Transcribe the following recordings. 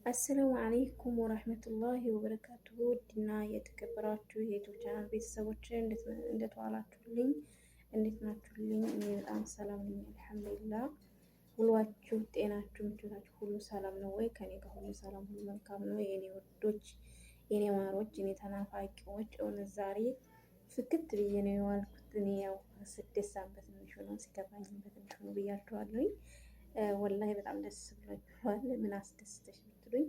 السلام عليكم ورحمة الله وبركاته። ውድና የተከበራችሁ የ YouTube channel ቤተሰቦች እንዴት ዋላችሁልኝ? እንዴት ናችሁልኝ? እኔ በጣም ሰላም ነኝ الحمد لله። ውሏችሁ፣ ጤናችሁ፣ ምቾታችሁ ሁሉ ሰላም ነው ወይ? ከኔ ጋር ሁሉ ሰላም፣ ሁሉ መልካም ነው። የኔ ውዶች፣ የኔ ማሮች፣ የኔ ተናፋቂዎች፣ እውነት ዛሬ ፍክት ብዬ ነው የዋልኩት። እኔ ያው ስደሳም በትንሹ ነው፣ ሲከፋኝም በትንሹ ነው ብያችኋለሁኝ። والله በጣም ደስ ብሎኛል። ምን አስደስተሽ ብትሉኝ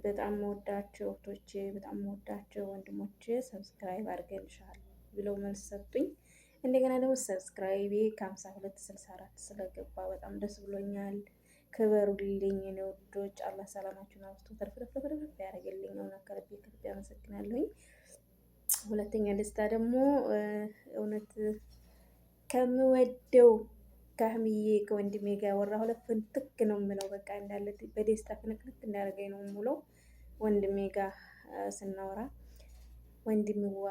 በጣም መወዳቸው እህቶቼ፣ በጣም መወዳቸው ወንድሞቼ subscribe አድርገልሻል ብለው መልስ ሰጡኝ። እንደገና ደግሞ subscribe ኤ ከ52 64 ስለገባ በጣም ደስ ብሎኛል። ክበሩልኝ የኔ ውዶች፣ አላህ ሰላማችሁን አብዝቶ ተርፍርፍርፍርፍ ያደርግልኝ። እውነት ከልቤ ከልቤ አመሰግናለሁኝ። ሁለተኛ ደስታ ደግሞ እውነት ከምወደው ከአህምዬ ከወንድሜ ጋር ወራ ሁለት ፍንትክ ነው የምለው። በቃ እንዳለ በደስታ ፍንክንክ እንዳደረገኝ ነው የምውለው። ወንድሜ ጋር ስናወራ ወንድምዋ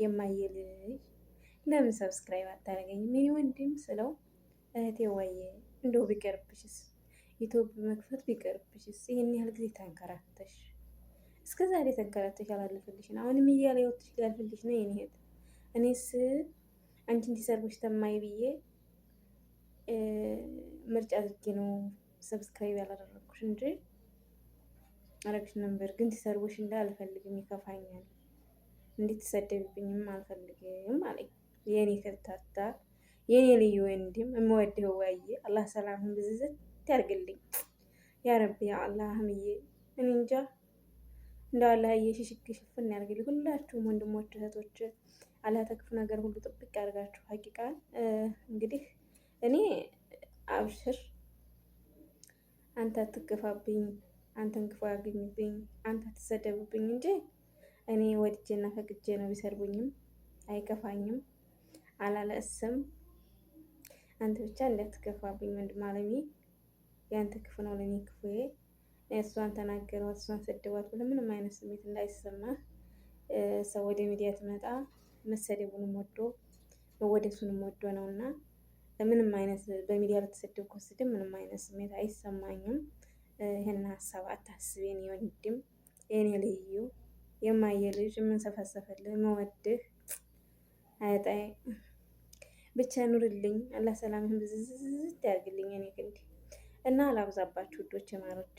የማየ ልጅ ለምን subscribe አታደርገኝም? የኔ ወንድም ስለው እህቴ ዋዬ እንደው ቢቀርብሽስ YouTube መክፈት ቢቀርብሽስ ይህን ያህል ጊዜ ተንከራተሽ እስከ ዛሬ ተንከራተሽ አላለፈልሽን፣ አሁንም እያለ ህይወትሽ ሊያልፍልሽ ነው የኔ እህት። እኔስ አንቺን እንዲሰርብሽ ተማይ ብዬ ምርጫ አድርጌ ነው subscribe ያላደረግኩሽ እንጂ አረግሽ ነበር። ግን ሲሰርቡሽ እንደ አልፈልግም፣ ይከፋኛል፣ እንድትሰደብብኝም አልፈልግም አለኝ። የኔ ከርታታ የኔ ልዩ ወንድም የምወድህ ዋዬ፣ አላህ ሰላምህን ብዝዝት ያርግልኝ يا ربي يا الله። አህምዬ እኔ እንጃ እንደ አላህ ሽሽግ ሽፍን ያርግልኝ። ሁላችሁም ወንድሞች እህቶች፣ አላህ ተክፉ ነገር ሁሉ ጥብቅ ያርጋችሁ። ሀቂቃን እንግዲህ እኔ አብሽር፣ አንተ አትገፋብኝ፣ አንተን ክፉ ያገኝብኝ፣ አንተ አትሰደብብኝ እንጂ እኔ ወድጄና ፈቅጄ ነው። ቢሰርቡኝም አይከፋኝም፣ አላለቅስም። አንተ ብቻ እንዳትገፋብኝ ወንድም አለሜ፣ የአንተ ክፉ ነው ለእኔ ክፉዬ። እሷን ተናገሯት፣ እሷን ሰደቧት ብለህ ምንም አይነት ስሜት እንዳይሰማ። ሰው ወደ ሚዲያ ትመጣ መሰደቡንም ወዶ መወደሱንም ወዶ ነው እና ምንም አይነት በሚዲያ በተሰደብኩ ስድብ ምንም አይነት ስሜት አይሰማኝም። ይህን ሀሳብ አታስቢ የኔ ወንድም፣ የኔ ልዩ የማየ ልጅ የምንሰፈሰፈልህ መወድህ አያጣይ ብቻ ኑርልኝ። አላህ ሰላምህን ብዝዝዝት ያርግልኝ የኔ ክንድ እና አላብዛባችሁ ውዶች ማሮች፣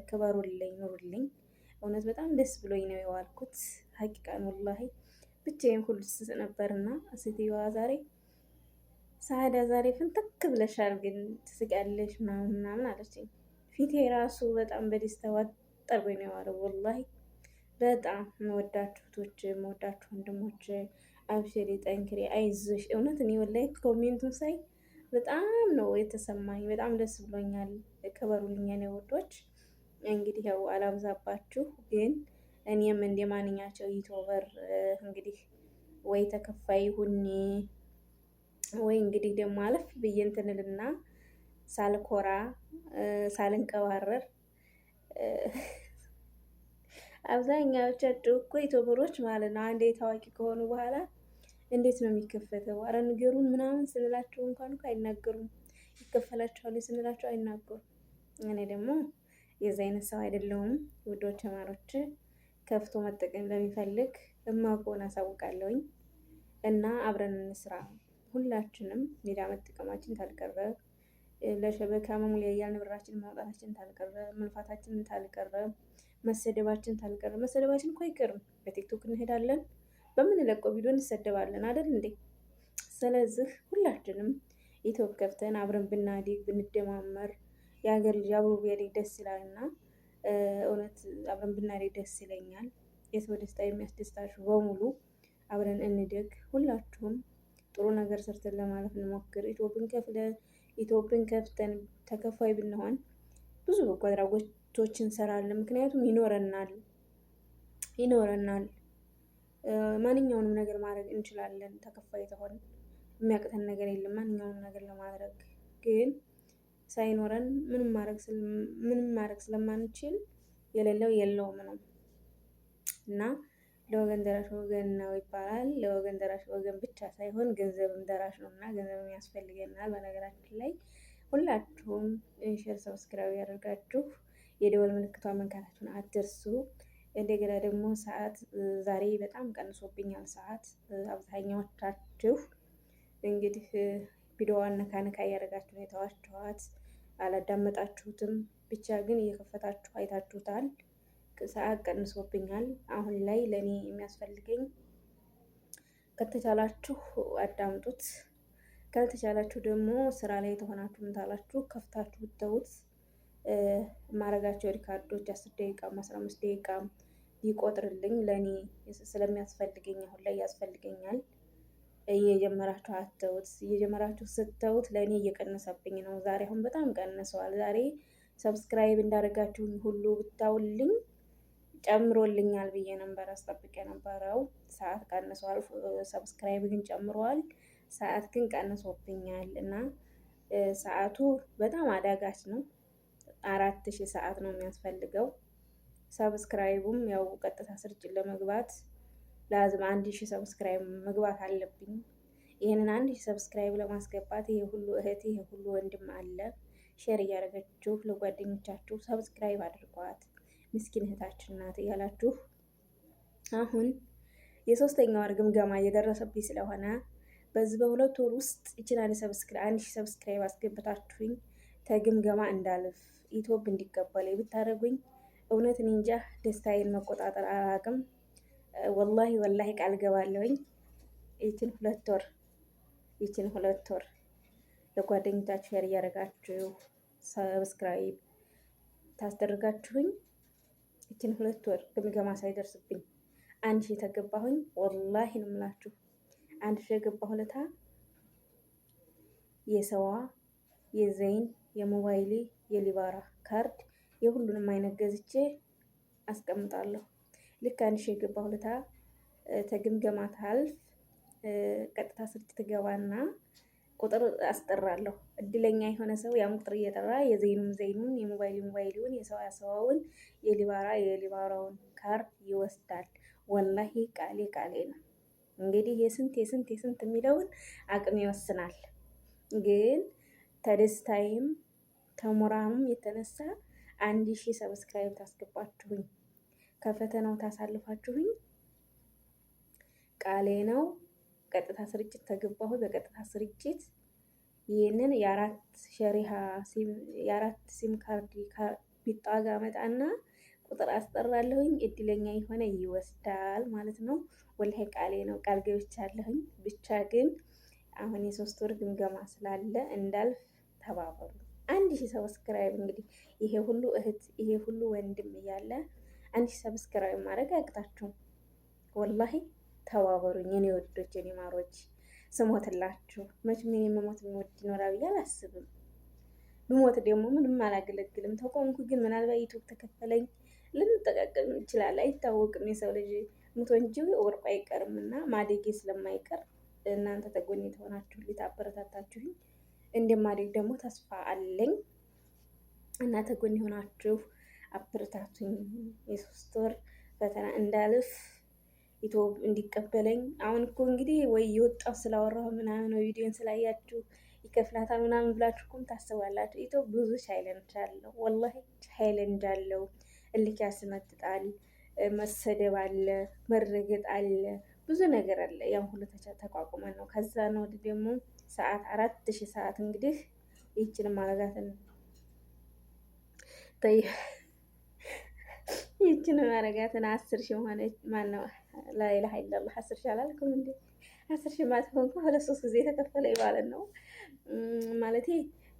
ክበሩልኝ፣ ኑሩልኝ። እውነት በጣም ደስ ብሎኝ ነው የዋልኩት። ሀቂቃን ወላሂ ብቻዬን ሁሉ ስስቅ ነበርና ሴትዮዋ ዛሬ ሳዳ ዛሬ ፍንትክ ብለሻል፣ ግን ትስቂያለሽ ምናምን ምናምን አለችኝ። ፊቴ ራሱ በጣም በደስታ ዋጥ አድርጎኝ ነው የዋለው። ወላሂ በጣም የምወዳችሁ እህቶች፣ የምወዳችሁ ወንድሞች፣ አብሽሪ፣ ጠንክሪ፣ አይዞሽ። እውነት እኔ ወላሂ comment ኡን ሳይ በጣም ነው የተሰማኝ። በጣም ደስ ብሎኛል። ክበሩልኝ የኔ ውዶች። እንግዲህ ያው አላብዛባችሁ፣ ግን እኔም እንደ ማንኛቸው YouTuber እንግዲህ ወይ ተከፋይ ሁኔ ወይ እንግዲህ ደግሞ አለፍ ብዬ እንትንልና ሳልኮራ ሳልንቀባረር። አብዛኛዎቻቸው እኮ YouTuber ኦች ማለት ነው አንዴ ታዋቂ ከሆኑ በኋላ እንዴት ነው የሚከፈተው? አረ ንገሩን ምናምን ስንላቸው እንኳን እኮ አይናገሩም። ይከፈላቸዋል ስንላቸው አይናገሩም። እኔ ደግሞ የዚ አይነት ሰው አይደለሁም። ውዶች ተማሪዎች፣ ከፍቶ መጠቀም ለሚፈልግ እማውቀውን አሳውቃለሁኝ እና አብረን እንስራ። ሁላችንም ሜዳ መጠቀማችን ታልቀረ፣ ለ شبكة መሙሊያ እያልን ብራችን ማውጣታችን ታልቀረ፣ መልፋታችን ታልቀረ፣ መሰደባችን ታልቀረ። መሰደባችን እኮ አይቀርም። በ TikTok እንሄዳለን፣ በምንለቀው ቪዲዮ እንሰደባለን አይደል እንዴ? ስለዚህ ሁላችንም YouTube ከፍተን አብረን ብናድግ ብንደማመር የሀገር ልጅ አብሮ ቢያድግ ደስ ይላል እና እውነት አብረን ብናድግ ደስ ይለኛል። የሰው ደስታ የሚያስደስታችሁ በሙሉ አብረን እንደግ። ሁላችሁም ጥሩ ነገር ሰርተን ለማለፍ እንሞክር። YouTube ን ከፍተን ተከፋይ ብንሆን ብዙ በጎ አድራጎቶች እንሰራለን። ምክንያቱም ይኖረናል ይኖረናል ማንኛውንም ነገር ማድረግ እንችላለን። ተከፋይ ተሆን የሚያቅተን ነገር የለም። ማንኛውንም ነገር ለማድረግ ግን ሳይኖረን ምንም ማድረግ ስለማንችል የሌለው የለውም ነው እና ለወገን ደራሽ ወገን ነው ይባላል። ለወገን ደራሽ ወገን ብቻ ሳይሆን ገንዘብም ደራሽ ነው እና ገንዘብም ያስፈልገናል። በነገራችን ላይ ሁላችሁም share፣ subscribe ያደርጋችሁ የደወል ምልክቷን መንካታችሁን አትርሱ። እንደገና ደግሞ ሰዓት ዛሬ በጣም ቀንሶብኛል። ሰዓት አብዛኛዎቻችሁ እንግዲህ ቪዲዮዋን ነካ ነካ እያደረጋችሁ ነው የተዋችኋት፣ አላዳመጣችሁትም። ብቻ ግን እየከፈታችሁ አይታችሁታል። ሰዓት ቀንሶብኛል። አሁን ላይ ለእኔ የሚያስፈልገኝ ከተቻላችሁ አዳምጡት፣ ካልተቻላችሁ ደግሞ ስራ ላይ የተሆናችሁ ምታላችሁ ከፍታችሁ ብተውት ማረጋቸው record ኦች 10 ደቂቃም 15 ደቂቃም ቢቆጥርልኝ ለእኔ ስለሚያስፈልገኝ አሁን ላይ ያስፈልገኛል። እየጀመራችሁ አተውት፣ እየጀመራችሁ ስተውት ለእኔ እየቀነሰብኝ ነው። ዛሬ አሁን በጣም ቀንሰዋል። ዛሬ subscribe እንዳደረጋችሁኝ ሁሉ ብታውልኝ ጨምሮልኛል ብዬ ነበር አስጠብቅ የነበረው። ሰዓት ቀንሰዋል፣ subscribe ግን ጨምረዋል። ሰዓት ግን ቀንሶብኛል እና ሰዓቱ በጣም አዳጋች ነው። 4000 ሰዓት ነው የሚያስፈልገው። subscribe ኡም ያው ቀጥታ ስርጭት ለመግባት لازم 1000 subscribe መግባት አለብኝ። ይህንን 1000 subscribe ለማስገባት ይሄ ሁሉ እህት ይሄ ሁሉ ወንድም አለ። share እያደረገችሁ ለጓደኞቻችሁ subscribe አድርጓት፣ ምስኪን እህታችን ናት እያላችሁ አሁን የሶስተኛው ወር ግምገማ እየደረሰብኝ ስለሆነ በዚህ በ2 ወር ውስጥ ይችላል 1000 subscribe አስገብታችሁኝ ተግምገማ እንዳልፍ ኢትዮብ እንዲቀበለኝ ብታደርጉኝ እውነት እኔ እንጃ ደስታዬን መቆጣጠር አላቅም። ወላሂ ወላሂ ቃል ገባለሁኝ። ይችን 2 ወር ይችን 2 ወር ለጓደኞቻችሁ share እያደረጋችሁ subscribe ታስደርጋችሁኝ ይችን 2 ወር ግምገማ ሳይደርስብኝ 1000 የተገባሁኝ ወላሂ ነው የምላችሁ። 1000 የገባሁ ለታ የሰዋ የዘይን የሞባይሌ የሊባራ ካርድ የሁሉንም አይነት ገዝቼ አስቀምጣለሁ። ልክ 1000 የገባሁ ለታ ተግምገማ ታልፍ ቀጥታ ስልክ ትገባና ቁጥር አስጠራለሁ። እድለኛ የሆነ ሰው ያን ቁጥር እየጠራ የዘይኑን ዘይኑን የሞባይል ሞባይሉን የሰዋ ሰዋውን የሊባራ የሊባራውን ካርድ ይወስዳል። ወላሂ ቃሌ ቃሌ ነው። እንግዲህ የስንት የስንት የስንት የሚለውን አቅም ይወስናል። ግን ተደስታይም ተሞራሙም የተነሳ 1000 subscribe ታስገባችሁኝ ከፈተናው ታሳልፋችሁኝ ቃሌ ነው። ቀጥታ ስርጭት ተገባሁ። በቀጥታ ስርጭት ይህንን የአራት شريحة የአራት ሲም ካርድ بطاقة መጣና ቁጥር አስጠራለሁኝ። እድለኛ የሆነ ይወስዳል ማለት ነው። ወላሂ ቃሌ ነው፣ ቃል ገብቻለሁኝ። ብቻ ግን አሁን የ3 ወር ግምገማ ስላለ እንዳልፍ ተባበሩ። 1000 subscribe እንግዲህ ይሄ ሁሉ እህት ይሄ ሁሉ ወንድም እያለ 1000 subscribe ማድረግ አያቅታችሁም። ወላሂ ተባበሩኝ የኔ ወዶች የኔ ማሮች፣ ስሞትላችሁ። መቼም እኔ መሞት የሚወድ ይኖራል ብዬ አላስብም። ብሞት ደግሞ ምንም አላገለግልም። ተቆምኩ ግን ምናልባት ዩቱብ ተከፈለኝ ልንጠቃቀም ይችላል፣ አይታወቅም። የሰው ልጅ ሙቶ እንጂ ወርቁ አይቀርም እና ማደጌ ስለማይቀር እናንተ ተጎኔ የተሆናችሁ ሊታበረታታችሁኝ እንደማደግ ደግሞ ተስፋ አለኝ እና ተጎን የሆናችሁ አበረታቱኝ። የ3 ወር ፈተና እንዳልፍ ኢትዮብ እንዲቀበለኝ። አሁን እኮ እንግዲህ ወይ የወጣው ስላወራሁ ምናምን ወይ ቪዲዮን ስላያችሁ ይከፍላታል ምናምን ብላችሁ እኮም ታስባላችሁ። ኢትዮብ ብዙ challenge አለው፣ ወላሂ challenge አለው። እልክ ያስመጥጣል፣ መሰደብ አለ፣ መረገጥ አለ፣ ብዙ ነገር አለ። ያን ሁሉ ተቋቁመን ነው። ከዛ ነው ደግሞ ሰዓት 4000 ሰዓት እንግዲህ ይችን ማረጋትን ይችን ማረጋትን 10,000 ሆነች። ማነው ላኢላሀ ኢለላህ 10,000 አላልኩም እንዴ? 10,000 ማለት ሆንኩ ሁለት ሶስት ጊዜ ተከፈለ ማለት ነው። ማለቴ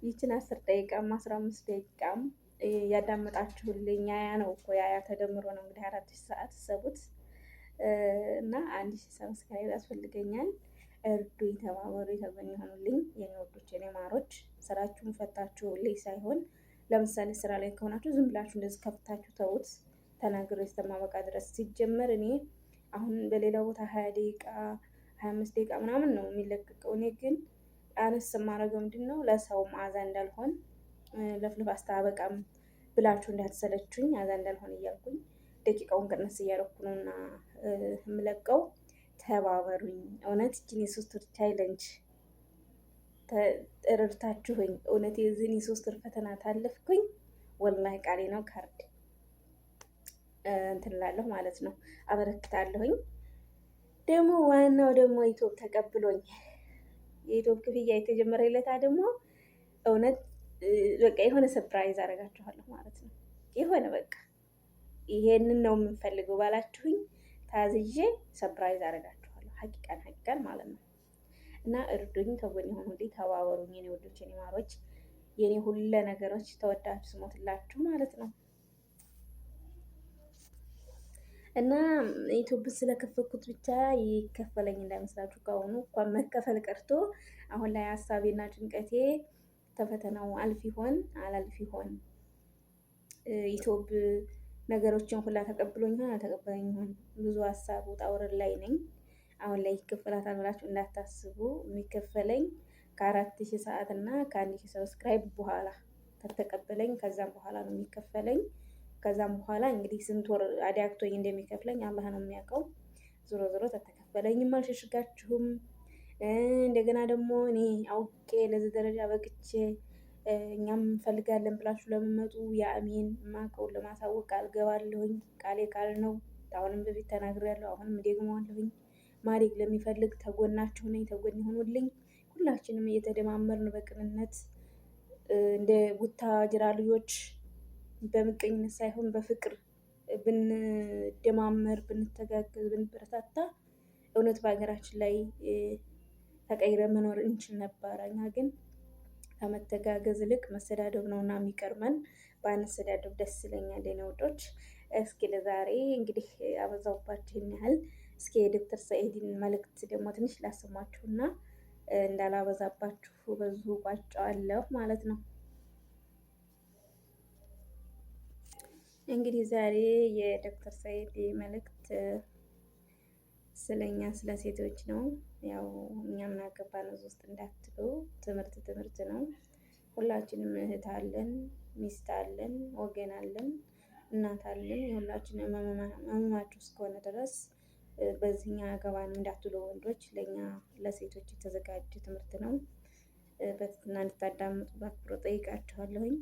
ይችን 10 ደቂቃም 15 ደቂቃም ያዳመጣችሁልኝ ያያ ነው እኮ ያያ ተደምሮ ነው እንግዲህ 4000 ሰዓት ሰቡት እና 1000 subscribe ያስፈልገኛል። እርዱኝ፣ ተባበሩ፣ ተጎኝ ሆኑልኝ የኔ ወዶች፣ የኔ ማሮች። ስራችሁን ፈታችሁልኝ ሳይሆን ለምሳሌ ስራ ላይ ከሆናችሁ ዝም ብላችሁ እንደዚህ ከፍታችሁ ተውት። ተናግሬ እስከማበቃ ድረስ ሲጀመር እኔ አሁን በሌላ ቦታ 20 ደቂቃ 25 ደቂቃ ምናምን ነው የሚለቀቀው። እኔ ግን አነስ የማደርገው ምንድን ነው ለሰውም አዛ እንዳልሆን ለፍልፍ አስታበቃም ብላችሁ እንዳትሰለችኝ አዛ እንዳልሆን እያልኩኝ ደቂቃውን ቀነስ እያደረኩ ነው እና የምለቀው። ተባበሩኝ። እውነት እችን የ3 ወር challenge ረድታችሁኝ እውነት የዚህን የ3 ወር ፈተና ታለፍኩኝ። ወላሂ ቃሌ ነው፣ ካርድ እንትን እላለሁ ማለት ነው፣ አበረክታለሁኝ። ደግሞ ዋናው ደግሞ YouTube ተቀብሎኝ የ YouTube ክፍያ የተጀመረ ለታ ደግሞ እውነት በቃ የሆነ surprise አደርጋችኋለሁ ማለት ነው። የሆነ በቃ ይሄንን ነው የምንፈልገው ባላችሁኝ ታዝዤ surprise አደርጋችኋለሁ። ሀቂቃን ሀቂቃን ማለት ነው። እና እርዱኝ፣ ከጎን የሆኑልኝ፣ ተባበሩኝ፣ የኔ ወዶች፣ የኔ ማሮች፣ የኔ ሁለ ነገሮች ተወዳችሁ ስሞትላችሁ ማለት ነው። እና YouTube ስለከፈኩት ብቻ ይከፈለኝ እንዳይመስላችሁ። ከአሁኑ እንኳን መከፈል ቀርቶ አሁን ላይ ሀሳቤና ጭንቀቴ ተፈተናው አልፍ ይሆን አላልፍ ይሆን፣ YouTube ነገሮችን ሁላ ተቀብሎኝ ይሆን አልተቀበለኝ ይሆን፣ ብዙ ሀሳብ ውጣ ውረድ ላይ ነኝ። አሁን ላይ ይከፈላታል ብላችሁ እንዳታስቡ። የሚከፈለኝ ከ4000 ሰዓት እና ከ1000 subscribe በኋላ ከተቀበለኝ ከዛም በኋላ ነው የሚከፈለኝ። ከዛም በኋላ እንግዲህ ስንት ወር አዲያክቶኝ እንደሚከፍለኝ አላህ ነው የሚያውቀው። ዞሮ ዞሮ ተተከፈለኝም አልሸሽጋችሁም። እንደገና ደግሞ እኔ አውቄ ለዚህ ደረጃ በቅቼ እኛም እንፈልጋለን ብላችሁ ለምመጡ የአሜን ማቀውን ለማሳወቅ ቃል ገባለሁኝ። ቃሌ ቃል ነው። አሁንም በፊት ተናግሬያለሁ፣ አሁንም ደግመዋለሁኝ። ማደግ ለሚፈልግ ተጎናችሁ ነኝ፣ ተጎን ይሆኑልኝ። ሁላችንም እየተደማመርን በቅንነት እንደ ቡታጅራ ልጆች በምቀኝነት ሳይሆን በፍቅር ብንደማመር፣ ብንተጋገዝ፣ ብንበረታታ እውነት በሀገራችን ላይ ተቀይረን መኖር እንችል ነበረ። እኛ ግን ከመተጋገዝ ይልቅ መሰዳደብ ነውና የሚቀርመን። ባንሰዳደብ ደስ ይለኛል የኔ ውዶች። እስኪ ለዛሬ እንግዲህ አበዛውባችሁ ይህን ያህል። እስኪ የዶክተር ሰኢድን መልእክት ደግሞ ትንሽ ላሰማችሁና እንዳላበዛባችሁ በዚሁ ቋጫዋለሁ ማለት ነው። እንግዲህ ዛሬ የዶክተር ሰኢድ መልእክት ስለኛ ስለ ሴቶች ነው። ያው እኛ ምን አገባን እዚህ ውስጥ እንዳትሉ፣ ትምህርት ትምህርት ነው። ሁላችንም እህት አለን፣ ሚስት አለን፣ ወገን አለን፣ እናት አለን። የሁላችንም ህመማችሁ እስከሆነ ድረስ በዚህኛ አገባን እንዳትሉ ወንዶች፣ ለእኛ ለሴቶች የተዘጋጀ ትምህርት ነው። በትህትና እንድታዳምጡ በአክብሮት ጠይቃችኋለሁኝ።